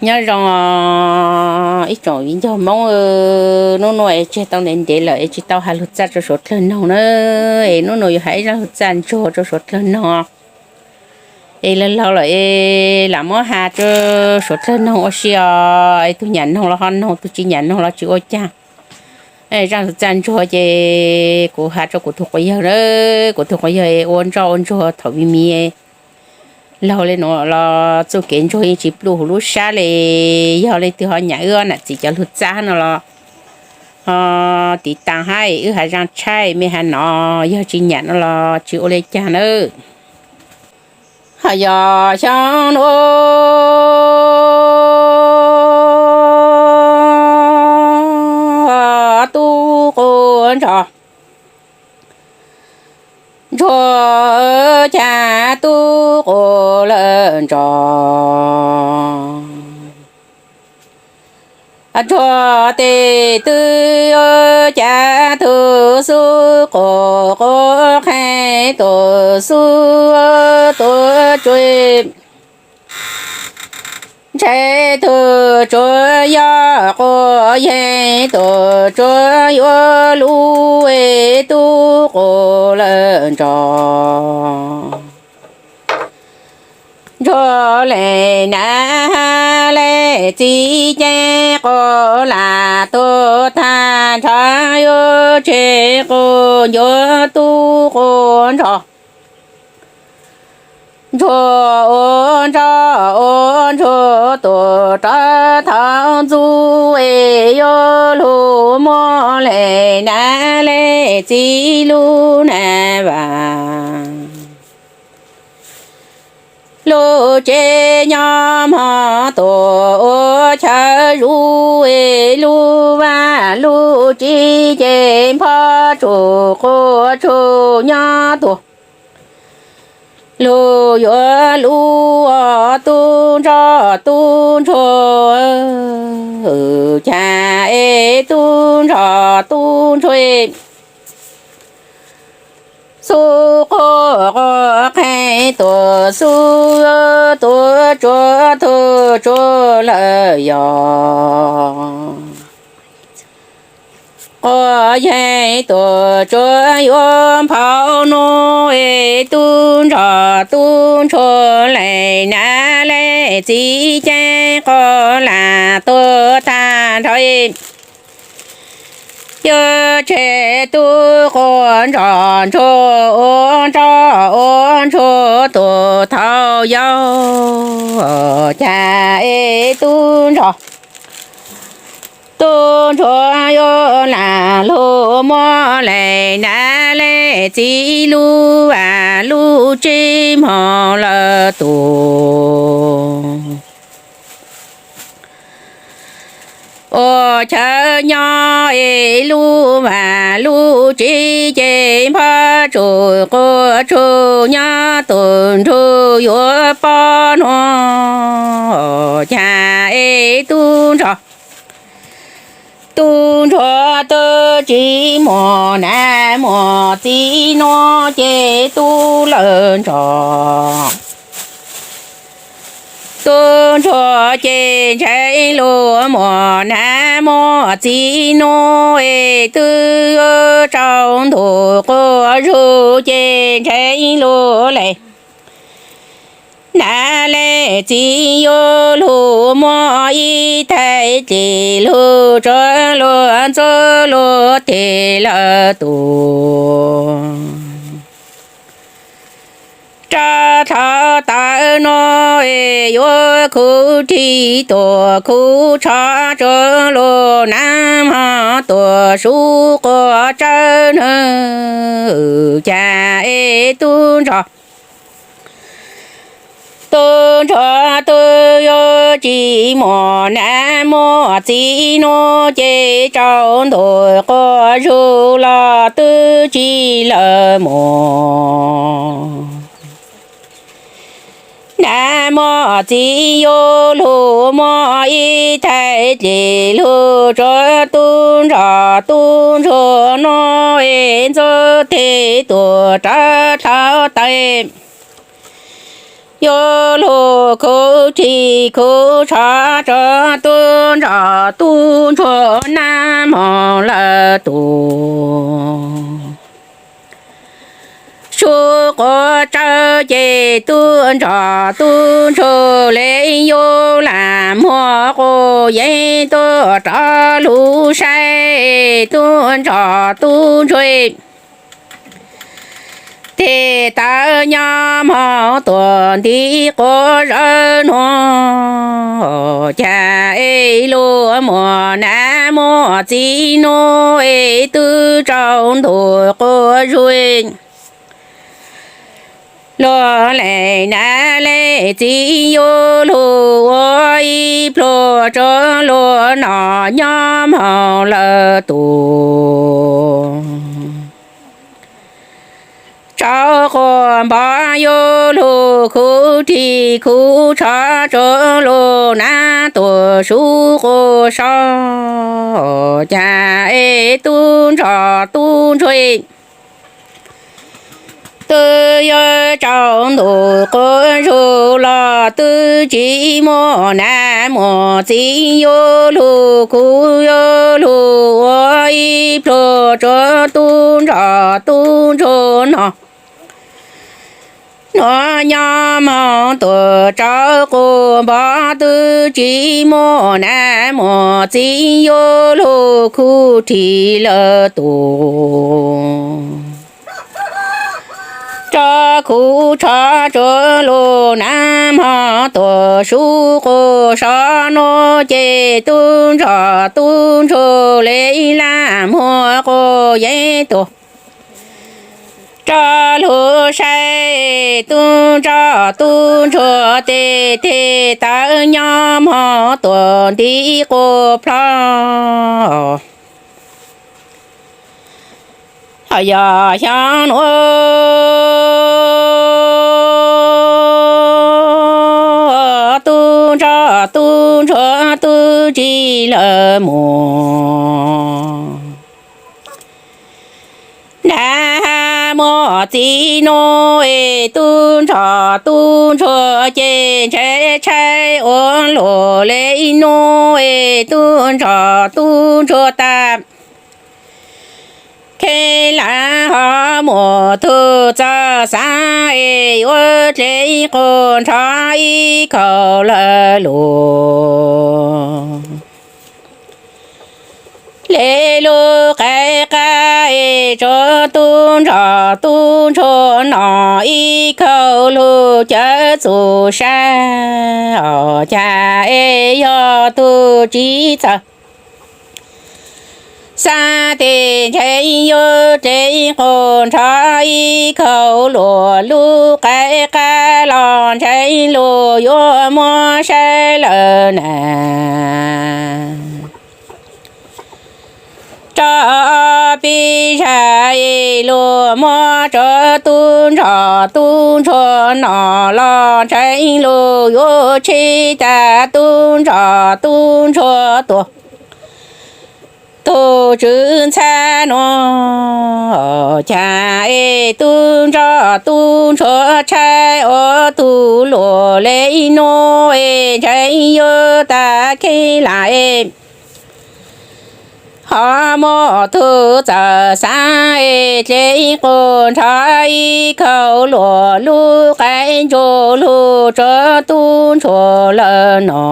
Nyob zoo ib tsoom viv ncaus Hmoob, hnub nuav es tseg tau ntev ntev lawm es tsis tau has lug txaj rua suav dlawg noog na. Es hnub nuav yuav has ib zaaj lug txaj ntsuag rua suav dlawg noog. Es laug laug lawm es lam muab has rua suav dlawg noog ua si os. Es tug nyam noog los ho noog, tug tsis nyam noog los tsis ua caag. Zaaj lug txaj ntsuag ces kuv has rua kuv tug quas yawg na. Kuv tug quas yawg ua ntsoj ua ntsuag thaum miv miv laug le nuav los txuj kev ntsuag yeej tsis pluj huv lub sab le. Yog leej twg ho nyam wb nam txiv cov lug txaj no los ho tiv taag hab wb has zaaj tshaib, mej has nov, yog tsis nyam no los tsis ua le caag nawb. Ho yog xyoo nuav tub quas ntsog, ntsuag ca tub quas lawm ntsog. Ntsuag tes twb ca tug xub quas quas qheej tug xub tuav tsua, ntshe tug tsuav yog quas yeeg tug tsuav yuav lub es tub quas lawm ntsog. Ntsuag le nav le txiv ceeb quas lam tuag tag nrho, yuav tseg quas ncuav tub quas ntsog. Ntsuag ua ntsoj ua ntsuag tuag rov thov ntxub es yuav lug muab le nav le txiv lub nav vas. Lub tsev nyob hmo tuag ua chaw zuv es lub vaj lub tsev ces npog tsum quas tsum nyob tuag. Lug yuav lub tub ntsog tub ntsuag, cas es tub ntsog tub ntsuag, xub quas quas qheej tuag xub tuav tsua tug tsua lawm yog. Quas yeeg tuag tsuav yuav nphau nuav es tub ntsog tub ntsuag le nav le txiv ceeb quas lam tuag tag nrho. Yuav tseg tub quas ntsog ntsuag ua ntsoj ua ntsuag tuag thaum yau, cas es tub ntsog tub ntsuag yuav lam lug muab le nav le txiv lub vaj lub tsev hmo lawm tuag. Ua chaw nyob es lub vaj lub tsev ces npog tsum quas tsum nyob tuag nrug yuav poj nuav, cas es tub ntsog tub ntsuag tub tsis muaj nam muaj txiv nuav ces tub lawm ntsog. Tub ntsuag ces ntshai lug muaj nam muaj txiv nuav es twb tsaus ntuj quas zug ces ntshai lug le nav le txiv yuav lug muab ib thaij dlej lug tsuav lug ntxuav lug teg lawm tuag. Rov dhau tawm nuav es yuav khuv rig tuag khuv tsho tsuav lug nav hmo tuag sub quas tsawb nawb, cas es tub ntsog tub ntsuag tub yuav tsis muaj nam muaj txiv nuav ces tsaus ntuj quas zug los twb tsis lawm mus. Nam muaj txiv yuav lug muab ib thaij dlej lug tsuav tub ntsog tub ntsuag nuav es ntxuav teg tuag rov dhau tawm yuav luag khuv ris khuv tsho, tsuav tub ntsos tub ntsuag nab moog lawm tus. Sub quav tsawb ces tub ntsos tub ntsuag le yuav lam muag quas yeeb tuaj rov lug saib tub ntsos tub ntsuag. Tes tawv nyob moog tuam ntiv quav zawv nuav, cas es luag muaj nam muaj txiv nuav es twb tsaus ntuj quas zug. Luag leej nam leej txiv yuav lug ua ib pluag, tsuav luag nom nyob moog lawm tus. Tsaus quas npov yuav lug khuv ris khuv tsho, tsuav luag nam tuam sub quas so, cas es tub ntsos tub ntsuag twb yuav tsaus ntuj quas zug los twb tsis muaj nam muaj txiv yuav lug khuv yuav lug ua ib pluag, tsuav tub ntsos tub ntsuag nom nuav nyob moog tuam. Tsaus quas npov twb tsis muaj nam muaj txiv yuav lug khuv ris lawm tus. Tso khuv tsho tsuav luag nam moog tuam sub quas so nuav ces tub ntsos tub ntsuag le laj muag quas yeeb tuaj rov lug saib tub ntsos tub ntsuag. Tes tes tawv nyob moog tuam ntiv quas plho. Yog xyoo nuav tub ntsos tub ntsuag twb tsis lawv mus. Nam muaj txiv nuav es tub ntsos tub ntsuag ces ntshai tshaib ua luaj le nuav es tub ntsos tub ntsuag tag. Kheev lam ho muaj tug txawj xaav es yuav dleb quas nrho ib kaug lawv lug. Le lub qaib qab es tsuav tub ntsos tub ntsuag nom ib kaug lug cawv txuj sa, os cas es yog tug tsis txawj xaav tes ntshai yuav dleb quas nrho ib kaug luaj lub qaib qab los ntshai luag yuav muab saib lawm na. Rau peb zag es luag muab tsuav tub ntsos tub ntsuag nom los ntshai luag yuav tshem tag tub ntsos tub ntsuag tuag. Tug tswv ntxhab nuav, cas es tub ntsos tub ntsuag tshaib ua tug luaj le nuav es ntshai yuav tag kheev lam es ho muaj tug txawj xaav es dleb quas nrho ib kaug luaj lub qaib ntsuag lug tsuav tub ntsuag lawm no.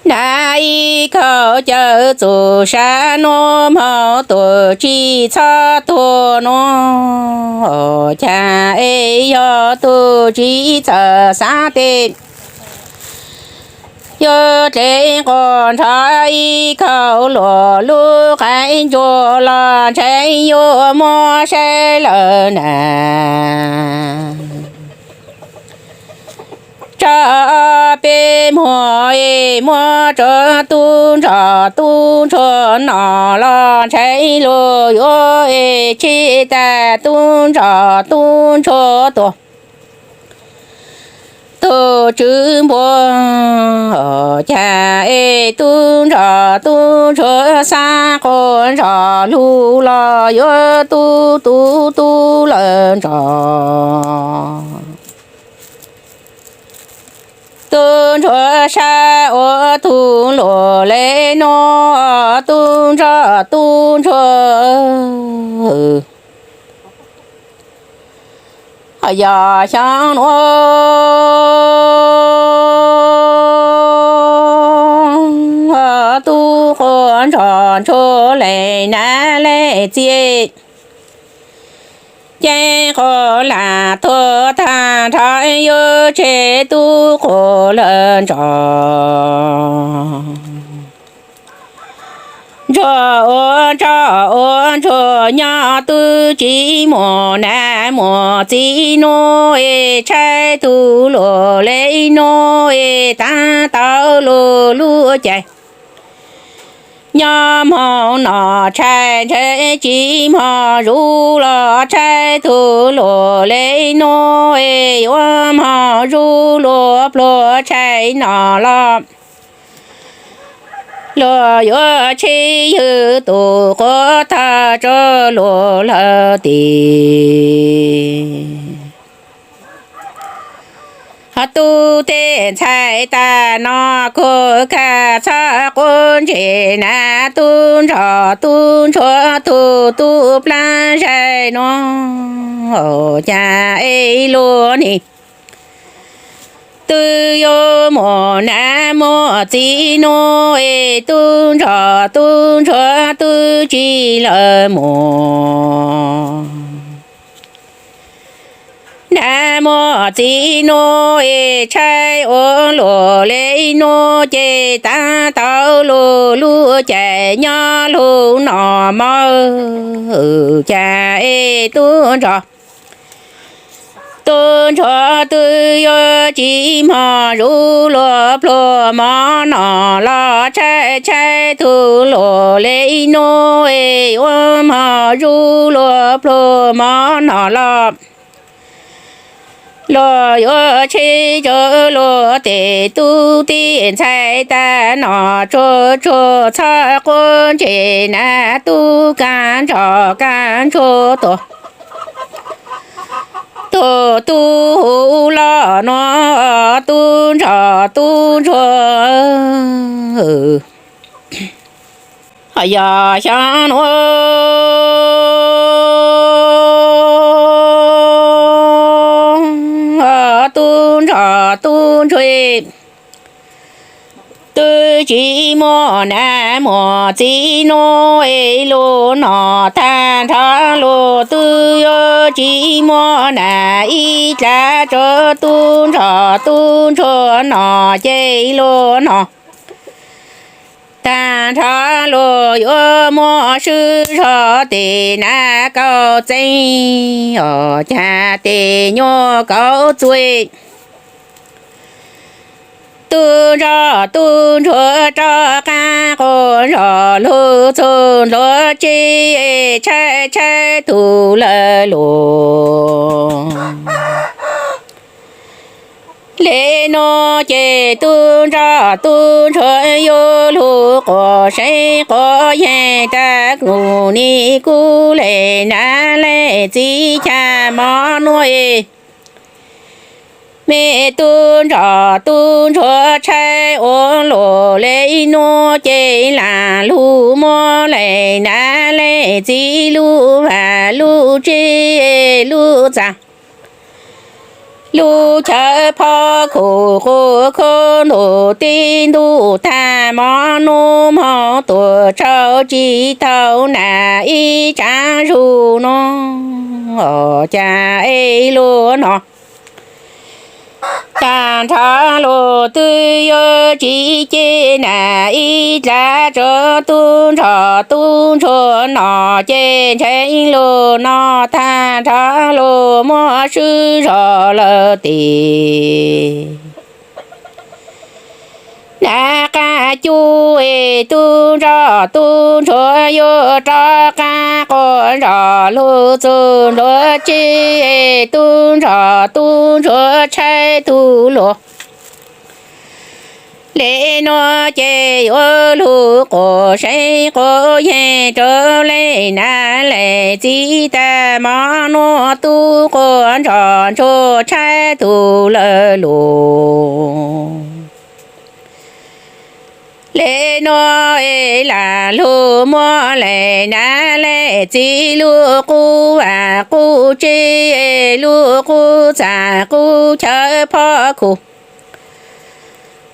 Nrhav ib kaug cawv txuj sa nuav moog tuam tsis txhob tuag nuav, cas es yog tug tsis txawj xaav tes yuav dleb quas nrho ib kaug luaj lub qaib ntsuag los ntshai yuav muab saib lawm na. Rau peb muag es muab tsuav tub ntsos tub ntsuag nom los ntshai luag yuav es tshem tag tub ntsos tub ntsuag tuag. Tug tswv npua, cas es tub ntsos tub ntsuag xaav quas ua ntsuag lug los yuav tub tub tub lawm ntsuag. Tub ntsuag sab ua tug luam le nuav, tub ntsuag tub ntsuag. Yog xyoo nuav tub quas ntsuag ntsuag le nav le txiv, ceeb quas lam tuag tag nrho yuav tseg tub quas lawm ntsuag. Ntsuag ua ntsuag ua ntsuag nyob twb tsis muaj nav muaj txiv nuav es tshaib tug luam le nuav es taab tau lug lub caij. Nyob moog no tshaib ntshe tsis moog zuj los tshaib tug luam le nuav es yuav moog zuj luas pluag tshaib no los luag yuav tshib ywg tus quas tag tsua luag lawm tid. Tub tej ntxhais tag no kuv kag txhob quav ntsej nav, tub ntsuag tub ntsuag tug tub plaab zaig nuav, cas es luag ne twb yuav muaj nav muaj txiv nuav es tub ntsuag tub ntsuag twb tsis lawv mus. Nav muaj txiv nuav es tshaib ua luam le nuav ces taab tau lug lub caij nyob lug no mog, cas es tub ntsuag tub ntsuag twb yuav tsis moog zuj luas pluag mov no los tshaib tshaib tug luam le nuav es yuav moog zuj luas pluag mov no los luag yuav tshib tsua luag tej tub tej ntxhais tag no tsuag tsuag txhob quav ntsej nav, tub kaaj ntsog kaaj ntsuag tuag tuag tub huv loj nuav, tub ntsog tub ntsuag. Yog xyoo nuav tub ntsog tub ntsuag twb tsis muaj nav muaj txiv nuav es lug no tag nrho lug twb yuav tsis muaj nav ib dlav tsua tub ntsog tub ntsuag no ces lug no tag nrho lug yuav muab swb zog tej nav kauj txeeg os, cas tej nyuag kauj txuj tub ntsog tub ntsuag rov qaab quas zog lug txug ntuav tsi tshaib tshaib tug lawm lug. Le nuav ces tub ntsog tub ntsuag yuav lug quas seev quas yeeg tag num ni kuv le nav le txiv, cas mov nuav es mej tub ntsog tub ntsuag tshaib ua luaj le nuav ces lam lug muab le nav le txiv lub vaj lub tsev lub txaj lub chaw phov khuv quas khuv ntuj teb ntuj tag, mov nuav moog tuaj tsaug tsis tau nas ib tsaav zug nuav, cas es lug no tag nrho lug twb yuav tsis ces nas ib dlav tsua tub ntsog tub ntsuag no ces ntseeg lug no tag nrho lug muab swb zog lawm tid. Nav qaab cub es tub ntsog tub ntsuag yuav rov qaab quas zog lug txug ntuav tsi es tub ntsog tub ntsuag tshaib tug luaj Le nuav ces yuav lug quas seev quas yeeg rua le nav le txiv tag mov nuav tub quas ntsos ntsuag tshaib tug lawm lug. Le nuav es lam lug muab le nav le txiv lub qub vaj qub tsev, lub qub txaj qub chaw phov khuv,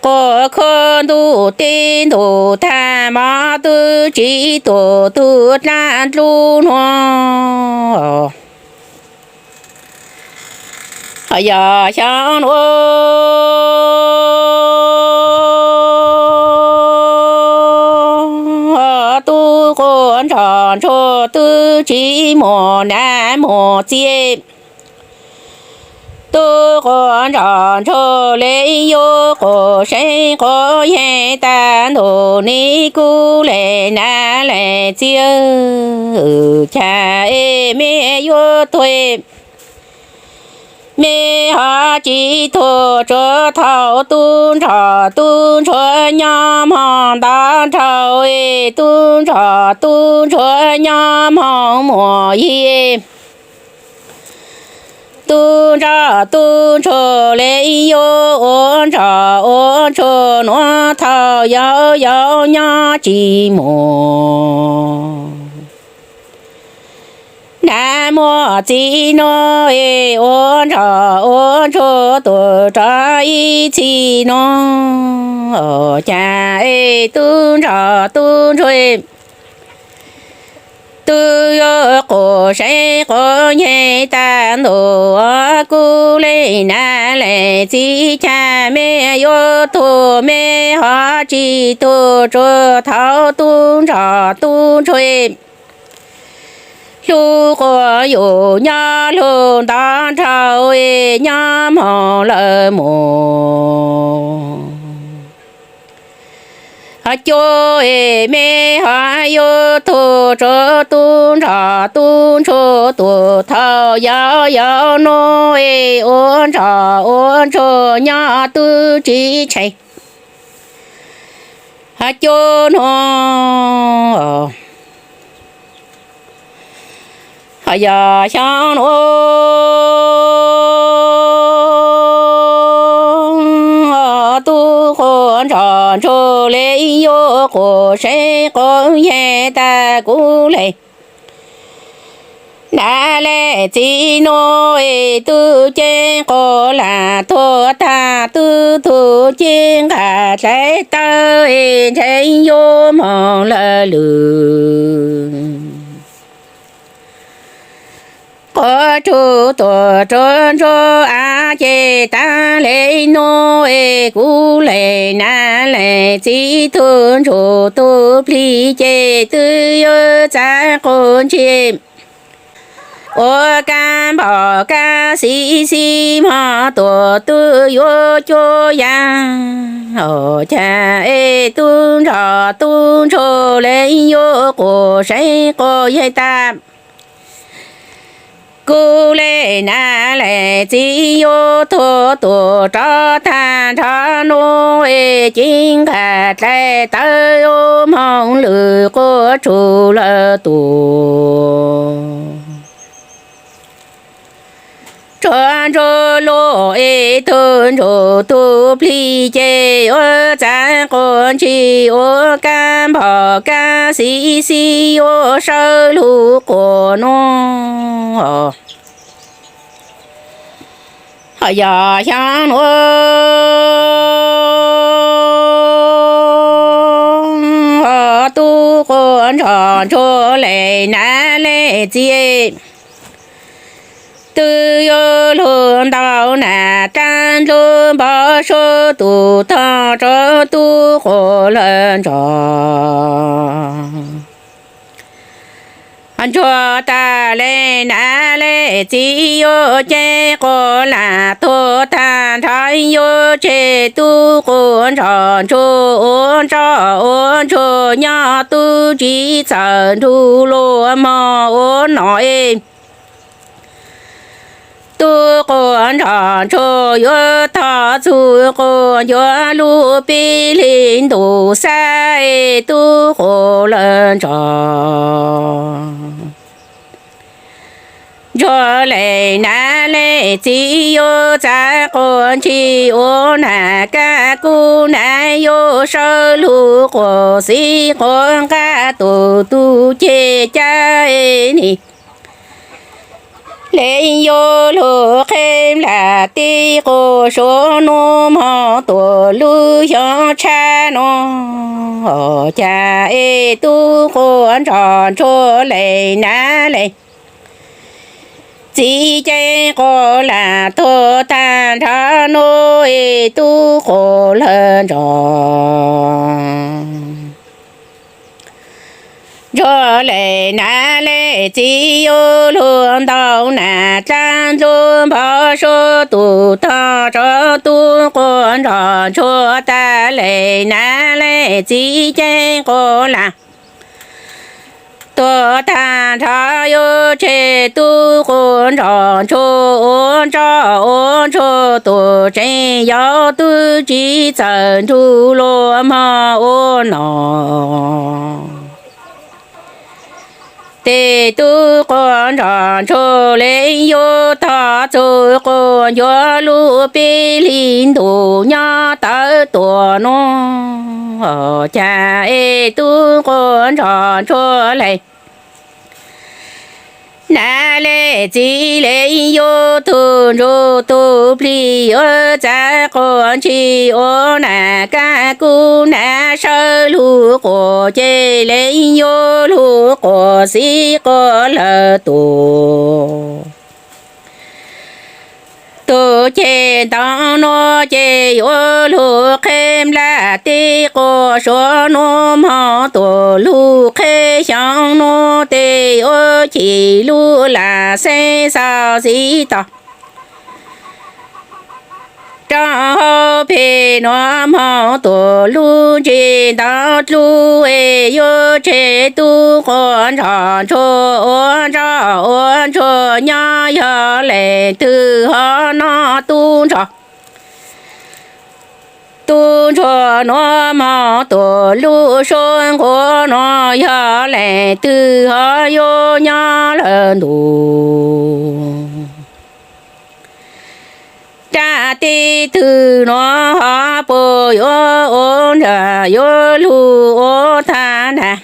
quas khuv ntuj teb ntuj tag mov twb tsis tuaj tug dlaab dlub nuav. Yog xyoo nuav tub quas ntsos ntsuag twb tsis muaj nam muaj txiv. Tub quas ntsos ntsuag le yuav quas seev quas yeeg tag ntuj ne kuv le nav le txiv, cas es mej yuav tuag, mej ho tsis tuag tsuav thaum tub ntsos tub ntsuag nyob moog nto nraug es tub ntsos tub ntsuag nyob moog muaj yig. Tub ntsos tub ntsuag le yuav ua ntsos ua ntsuag nuav thaum yau yau nyob tsis mus. Nam muaj txiv nuav es ua ntsos ua ntsuag tuaj rov ib txhis nuav, cas es tub ntsos tub ntsuag twb yuav quas seev quas yeeg tag ntuj, kuv le nav le txiv, cas mej yuav tuag mej ho tsis tuag tsuav thaum tub ntsos tub ntsuag hlub quas yug nyob lug nto nraug es nyob moog lawm mus. Cuag es mej ho yuav tuag tsuav tub ntsos tub ntsuag tuaj thaum yau yau nuav es ua ntsos ua ntsuag nyob twb tsis tsheej. Cuag nuav yog xyoo nuav tub quas ntsos ntsuag le yuav quas seev quas yeeg tag kuv le nav le txiv nuav es tub ceeb quas lam tuag tag, tub tug ceeb nqa dlaim tawb es ntseeg yuav moog lawm lwm. Quas tug tuaj rua ntsuag av ces tag le nuav es kuv le nav le txiv tug ntsuag tug plig ces twb yuav txav quas ntse ua kab npog kab xib xib mog tuaj twb yuav cuab yaj. Cas es tub ntsos tub ntsuag le yuav quas seev quas yeeg tag kuv le nav le txiv yuav tuag tuaj rov tag nrho nuav es ceeb nqa dlaim tawb yuav moog lwm quas tshum lawm tus. Tsuav ntsuag luj es tug ntsuag tug plig ces yuav txav quas ntse ua kab npog kab xib xib yuav sawv lug quas nuav. Yog xyoo nuav tub quas ntsos ntsuag le nav le txiv twb yuav lug ntau nam dlaab dlub npog suab tus tog rua tub quas lawm ntsos ntsuag tag le nav le txiv yuav ceeb quas lam tuag tag nrho yuav tseg tub quas ntsos ntsuag ua ntsos ua ntsuag nyob tub tsis txawm nrug luag mog ua nom es tub quas ntsos ntsuag yuav thov txug quas ncuav lub pib hli ntuj xab es tub quas lawv ntsos ntsuag le nav le txiv yuav txav quas ntshis ua nas kaj kub nav yuav sawv lug quas xib quas nqaj tus tub ceg cab nim le yuav lug qheb nplam tib quas suav nub hmo tuam lub xyoo tshab no. Cas es tub quas ntsos ntsuag le nav le txiv ceeb quas lam tuag tag nrho nub es tub quas lawv ntsos ntsuag le nav le txiv yuav lug ntau nas dlaab ntuj npog suav tus tog tso tub quas ntsos ntsuag tag le nav le txiv ceeb quas lam tuag tag nrho yuav tseg tub quas ntsos ntsuag ua ntsoj ua ntsuag tus tseem yau twb tsis txawm nrug luag mog ua no. Tes tub quas ntsos ntsuag le yuav tog txug quas ncuav lub pib hli ntuj nyob tawv tuam nub. Cas es tub quas ntsos ntsuag le nav le txiv le yuav tug ntsuag tug plig yuav txav quas ntshis ua nas kaj kub nav sawv lug quas ceg le yuav lug quas xib quas lawv tus tug ceg ntoo nua ces yuav lug qheb nplam tib quas suav nub hmo tuam lub qheb xyoo nub tes yuav chim lub lam xeeb xaus xib tog rau hauv peg nub hmo tuam lub ntsis ntoo dlub es yuav tseg tub quas ntsos ntsuag ua ntsoj ua ntsuag nyob yog leej twg ho noj tub ntsos tub ntsuag nub hmo tuam lub suab nquab nua yog leej twg ho yuav nyob lawm ntuj raj tib twg nua ho puas yuav ua ntsaj yuav lug ua tag nrho.